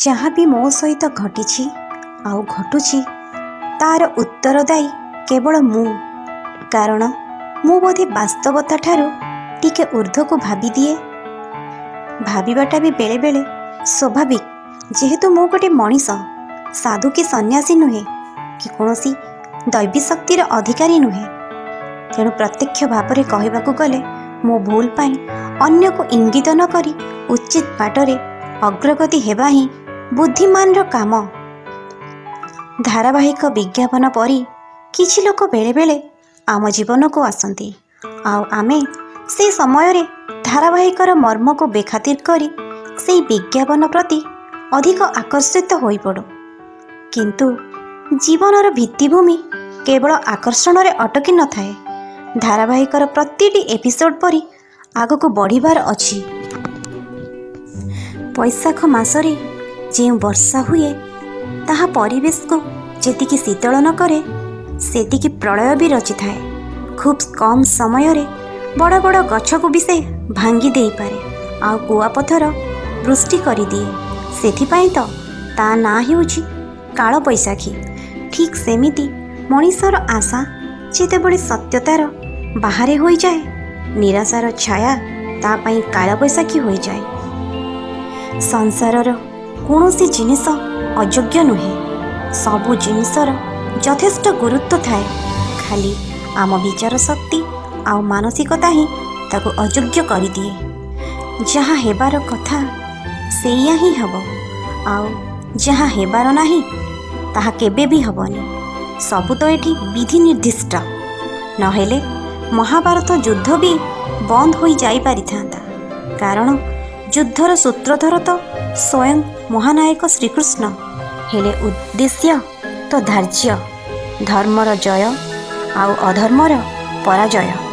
ଯାହା ବି ମୋ ସହିତ ଘଟିଛି ଆଉ ଘଟୁଛି, ତା'ର ଉତ୍ତରଦାୟୀ କେବଳ ମୁଁ। କାରଣ ମୁଁ ବୋଧେ ବାସ୍ତବତା ଠାରୁ ଟିକେ ଉର୍ଦ୍ଧ୍ୱକୁ ଭାବିଦିଏ। ଭାବିବାଟା ବି ବେଳେବେଳେ ସ୍ୱାଭାବିକ, ଯେହେତୁ ମୁଁ ଗୋଟେ ମଣିଷ, ସାଧୁ କି ସନ୍ନ୍ୟାସୀ ନୁହେଁ କି କୌଣସି ଦୈବୀ ଶକ୍ତିର ଅଧିକାରୀ ନୁହେଁ। ତେଣୁ ପ୍ରତ୍ୟକ୍ଷ ଭାବରେ କହିବାକୁ ଗଲେ ମୋ ଭୁଲ ପାଇଁ ଅନ୍ୟକୁ ଇଙ୍ଗିତ ନ କରି ଉଚିତ ବାଟରେ ଅଗ୍ରଗତି ହେବା ହିଁ ବୁଦ୍ଧିମାନର କାମ। ଧାରାବାହିକ ବିଜ୍ଞାପନ ପରି କିଛି ଲୋକ ବେଳେବେଳେ ଆମ ଜୀବନକୁ ଆସନ୍ତି, ଆଉ ଆମେ ସେ ସମୟରେ ଧାରାବାହିକର ମର୍ମକୁ ବେଖାତିର କରି ସେଇ ବିଜ୍ଞାପନ ପ୍ରତି ଅଧିକ ଆକର୍ଷିତ ହୋଇପଡ଼ୁ। କିନ୍ତୁ ଜୀବନର ଭିତ୍ତିଭୂମି କେବଳ ଆକର୍ଷଣରେ ଅଟକି ନଥାଏ। ଧାରାବାହିକର ପ୍ରତିଟି ଏପିସୋଡ଼ ପରି ଆଗକୁ ବଢ଼ିବାର ଅଛି। ବୈଶାଖ ମାସରେ ଯେଉଁ ବର୍ଷା ହୁଏ, ତାହା ପରିବେଶକୁ ଯେତିକି ଶୀତଳ ନ କରେ, ସେତିକି ପ୍ରଳୟ ବି ରଚିଥାଏ। ଖୁବ୍ କମ୍ ସମୟରେ ବଡ଼ ବଡ଼ ଗଛକୁ ବି ସେ ଭାଙ୍ଗି ଦେଇପାରେ ଆଉ କୁଆପଥର ବୃଷ୍ଟି କରିଦିଏ। ସେଥିପାଇଁ ତ ତା ନାଁ ହେଉଛି କାଳବୈଶାଖୀ। ଠିକ୍ ସେମିତି ମଣିଷର ଆଶା ଯେତେବେଳେ ସତ୍ୟତାର ବାହାରେ ହୋଇଯାଏ, ନିରାଶାର ଛାୟା ତା ପାଇଁ କାଳବୈଶାଖୀ ହୋଇଯାଏ। ସଂସାରର କୌଣସି ଜିନିଷ ଅଯୋଗ୍ୟ ନୁହେଁ। ସବୁ ଜିନିଷର ଯଥେଷ୍ଟ ଗୁରୁତ୍ୱ ଥାଏ। ଖାଲି ଆମ ବିଚାର ଶକ୍ତି ଆଉ ମାନସିକତା ହିଁ ତାକୁ ଅଯୋଗ୍ୟ କରିଦିଏ। ଯାହା ହେବାର କଥା ସେଇଆ ହିଁ ହେବ, ଆଉ ଯାହା ହେବାର ନାହିଁ ତାହା କେବେ ବି ହେବନି। ସବୁ ତ ଏଠି ବିଧି ନିର୍ଦ୍ଦିଷ୍ଟ। ନହେଲେ ମହାଭାରତ ଯୁଦ୍ଧ ବି ବନ୍ଦ ହୋଇ ଯାଇପାରିଥାନ୍ତା, କାରଣ ଯୁଦ୍ଧର ସୂତ୍ରଧର ତ ସ୍ୱୟଂ ମହାନାୟକ ଶ୍ରୀକୃଷ୍ଣ। ହେଲେ ଉଦ୍ଦେଶ୍ୟ ତ ଧାର୍ଯ୍ୟ, ଧର୍ମର ଜୟ ଆଉ ଅଧର୍ମର ପରାଜୟ।